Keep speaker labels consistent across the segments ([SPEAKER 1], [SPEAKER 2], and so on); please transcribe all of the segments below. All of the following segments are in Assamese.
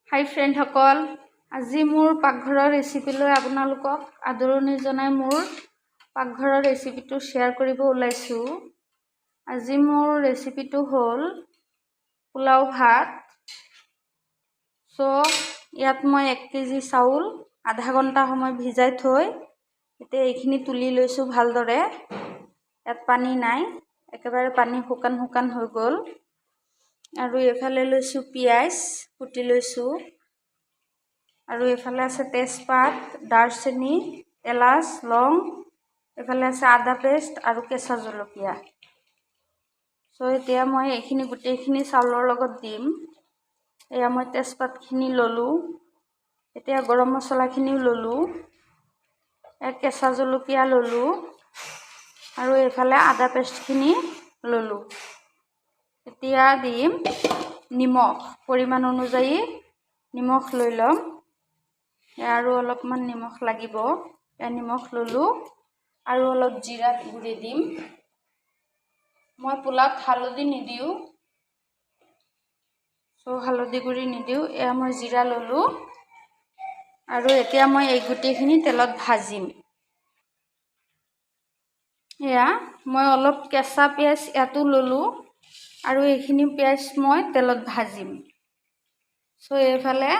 [SPEAKER 1] হাই ফ্ৰেণ্ডসকল, আজি মোৰ পাকঘৰৰ ৰেচিপিলৈ আপোনালোকক আদৰণি জনাই মোৰ পাকঘৰৰ ৰেচিপিটো শ্বেয়াৰ কৰিব ওলাইছোঁ। আজি মোৰ ৰেচিপিটো হ'ল পোলাও ভাত। চ' ইয়াত মই 1 কেজি চাউল আধা ঘণ্টা সময় ভিজাই থৈ এতিয়া এইখিনি তুলি লৈছোঁ ভালদৰে। ইয়াত পানী নাই, একেবাৰে পানী শুকান শুকান হৈ গ'ল। আৰু এইফালে লৈছোঁ পিঁয়াজ কুটি লৈছোঁ আৰু এইফালে আছে তেজপাত, দাৰচেনি, এলাচ, লং, এইফালে আছে আদা পেষ্ট আৰু কেঁচা জলকীয়া। চ' এতিয়া মই এইখিনি গোটেইখিনি চাউলৰ লগত দিম। এয়া মই তেজপাতখিনি ল'লোঁ, এতিয়া গৰম মছলাখিনিও ল'লোঁ, কেঁচা জলকীয়া ল'লোঁ আৰু এইফালে আদা পেষ্টখিনি ল'লোঁ। এতিয়া দিম নিমখ, পৰিমাণ অনুযায়ী নিমখ লৈ ল'ম আৰু অলপমান নিমখ লাগিব। নিমখ ল'লোঁ আৰু অলপ জিৰা গুড়ি দিম। মই পোলাওত হালধি নিদিওঁ, চ' হালধি গুড়ি নিদিওঁ। এয়া মই জিৰা ল'লোঁ আৰু এতিয়া মই এই গোটেইখিনি তেলত ভাজিম। এয়া মই অলপ কেঁচা পিঁয়াজ ইয়াতো ল'লোঁ আৰু এইখিনি পিঁয়াজ মই তেলত ভাজিম। চ' এইফালে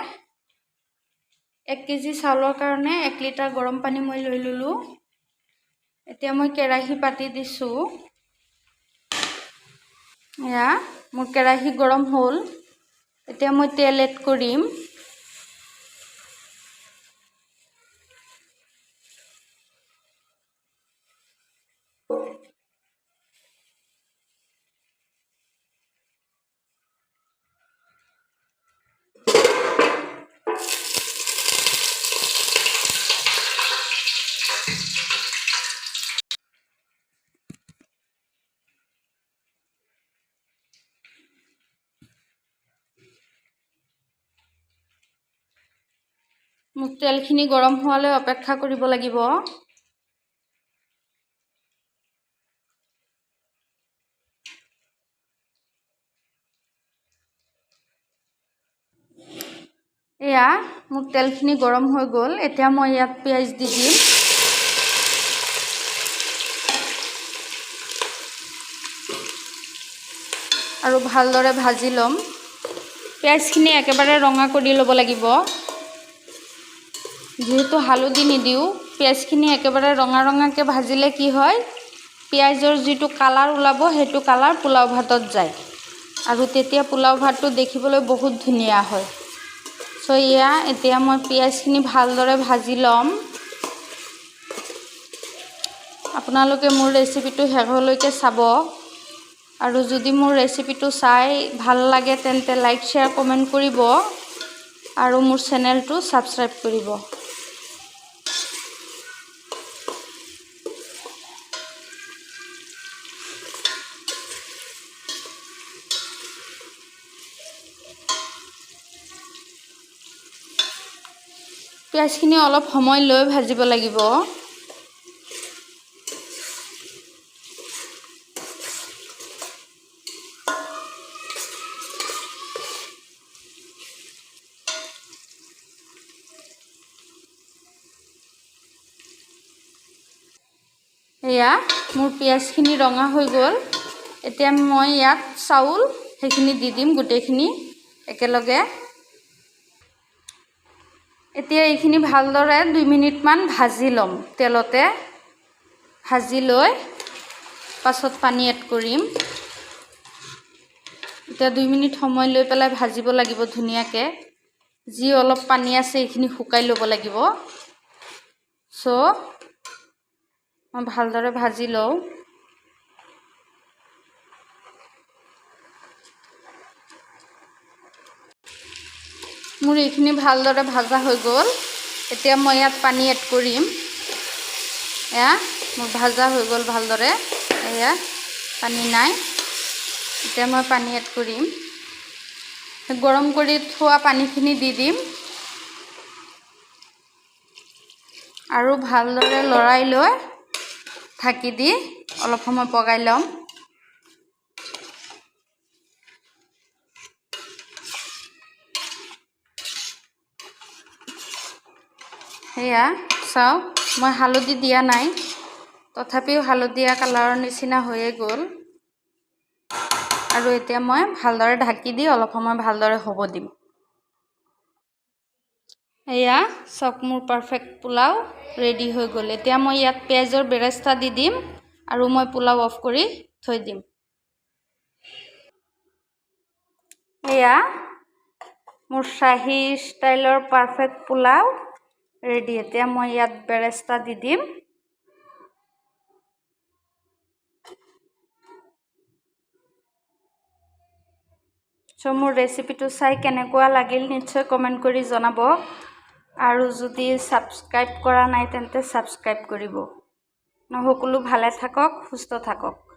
[SPEAKER 1] 1 কেজি চাউলৰ কাৰণে 1 লিটাৰ গৰম পানী মই লৈ ল'লোঁ। এতিয়া মই কেৰাহী পাতি দিছোঁ। এয়া মোৰ কেৰাহী গৰম হ'ল। এতিয়া মই তেল এড কৰিম। মোক তেলখিনি গৰম হোৱালৈ অপেক্ষা কৰিব লাগিব। এয়া মোৰ তেলখিনি গৰম হৈ গ'ল। এতিয়া মই ইয়াত পিঁয়াজ দি দিম আৰু ভালদৰে ভাজি ল'ম। পিঁয়াজখিনি একেবাৰে ৰঙা কৰি ল'ব লাগিব। যিহেতু হালধি নিদিওঁ, পিঁয়াজখিনি একেবাৰে ৰঙা ৰঙাকৈ ভাজিলে কি হয়, পিঁয়াজৰ যিটো কালাৰ ওলাব, সেইটো কালাৰ পোলাও ভাতত যায় আৰু তেতিয়া পোলাও ভাতটো দেখিবলৈ বহুত ধুনীয়া হয়। চ' এয়া এতিয়া মই পিঁয়াজখিনি ভালদৰে ভাজি ল'ম। আপোনালোকে মোৰ ৰেচিপিটো শেষলৈকে চাব আৰু যদি মোৰ ৰেচিপিটো চাই ভাল লাগে, তেন্তে লাইক, শ্বেয়াৰ, কমেণ্ট কৰিব আৰু মোৰ চেনেলটো ছাবস্ক্ৰাইব কৰিব। পিঁয়াজখিনি অলপ সময় লৈ ভাজিব লাগিব। এয়া মোৰ পিঁয়াজখিনি ৰঙা হৈ গ'ল। এতিয়া মই ইয়াত চাউল সেইখিনি দি দিম গোটেইখিনি একেলগে। এতিয়া এইখিনি ভালদৰে 2 মিনিটমান ভাজি ল'ম। তেলতে ভাজি লৈ পাছত পানী এড কৰিম। এতিয়া 2 মিনিট সময় লৈ পেলাই ভাজিব লাগিব ধুনীয়াকৈ। যি অলপ পানী আছে, এইখিনি শুকাই ল'ব লাগিব। চ' মই ভালদৰে ভাজি লওঁ। মোৰ এইখিনি ভালদৰে ভাজা হৈ গ'ল। এতিয়া মই ইয়াত পানী এড কৰিম। এয়া মোৰ ভাজা হৈ গ'ল ভালদৰে। এয়া পানী নাই। এতিয়া মই পানী এড কৰিম। গৰম কৰি থোৱা পানীখিনি দি দিম আৰু ভালদৰে লৰাই লৈ ঢাকি দি অলপ সময় পগাই ল'ম। সেয়া চাওক, মই হালধি দিয়া নাই, তথাপিও হালধীয়া কালাৰৰ নিচিনা হৈয়ে গ'ল। আৰু এতিয়া মই ভালদৰে ঢাকি দি অলপ সময় ভালদৰে হ'ব দিম। এয়া চাওক, মোৰ পাৰফেক্ট পোলাও ৰেডি হৈ গ'ল। এতিয়া মই ইয়াত পিঁয়াজৰ বেৰেস্তা দি দিম আৰু মই পোলাও অফ কৰি থৈ দিম। এয়া মোৰ শ্বাহী ষ্টাইলৰ পাৰফেক্ট পোলাও ৰেডি। এতিয়া মই ইয়াত বেৰেস্তা দি দিম। চ' মোৰ ৰেচিপিটো চাই কেনেকুৱা লাগিল নিশ্চয় কমেণ্ট কৰি জনাব, আৰু যদি ছাবস্ক্ৰাইব কৰা নাই তেন্তে ছাবস্ক্ৰাইব কৰিব। সকলো ভালে থাকক, সুস্থ থাকক।